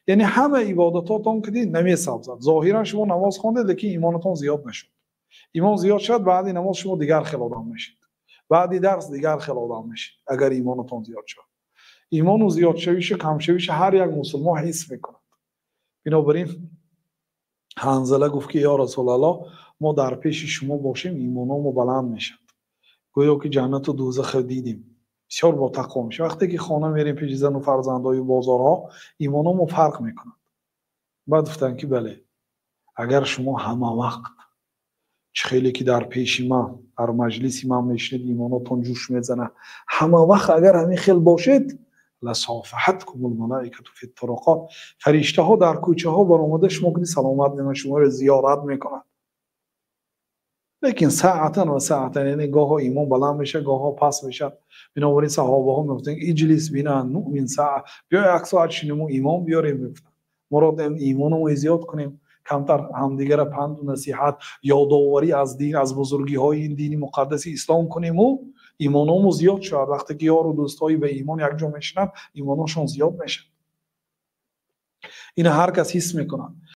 Яъне ҳама ибодатотон ки намесабзад. Зоҳиран шумо намоз хондед, лекин имонатон зиёд нашуд. Имон зиёд шавад, баъди намоз шумо дигар хел одам мешед, баъди дарс дигар хел одам мешед, агар имонатон зиёд шавад. Имону зиёдшавишу камшавишу ҳар як мусулмон ҳис мекунад. Бинобар ин Ҳанзала гуфт, ки ё Расулаллоҳ, мо дар пеши шумо бошем, имономо баланд мешавад, гӯё ки ҷаннату дӯзахро дидем, бисёр бо тақво мешавем. Вақте ки хона мерем, пеши зану фарзандою бозорҳо, имономо фарқ мекунад. Баъд гуфтанд, ки бале, агар шумо ҳама вақт чӣ хеле ки дар пеши ман, дар маҷлиси ман мешинед, имонотон ҷӯш мезанад, ҳама вақт агар ҳамин хел бошед, ласофаҳаткумул малоикату фит туруқот, фариштаҳо дар кӯчаҳо баромада шумо куни саломат мемонад, шуморо зиёрат мекунад. Лекин саатан ва саатан, яъне гоҳо имон баланд мешавад, гоҳо паст мешавад. Бинобар ин саҳобаҳо мегуфтанд: иҷлис бина нуъмин саа, биё як соат шиниму имон биёрем, мегуфтанд. Мурод имономо зиёд кунем, камтар ҳамдигара панду насиҳат, ёдоварӣ аз дин, аз бузургиҳои ин дини муқаддаси ислом куниму имономо зиёд шавад. Вақте ки ёру дӯстҳои ба имон якҷо мешинанд, имоношон зиёд мешавад. Ина ҳар кас ҳис мекунад.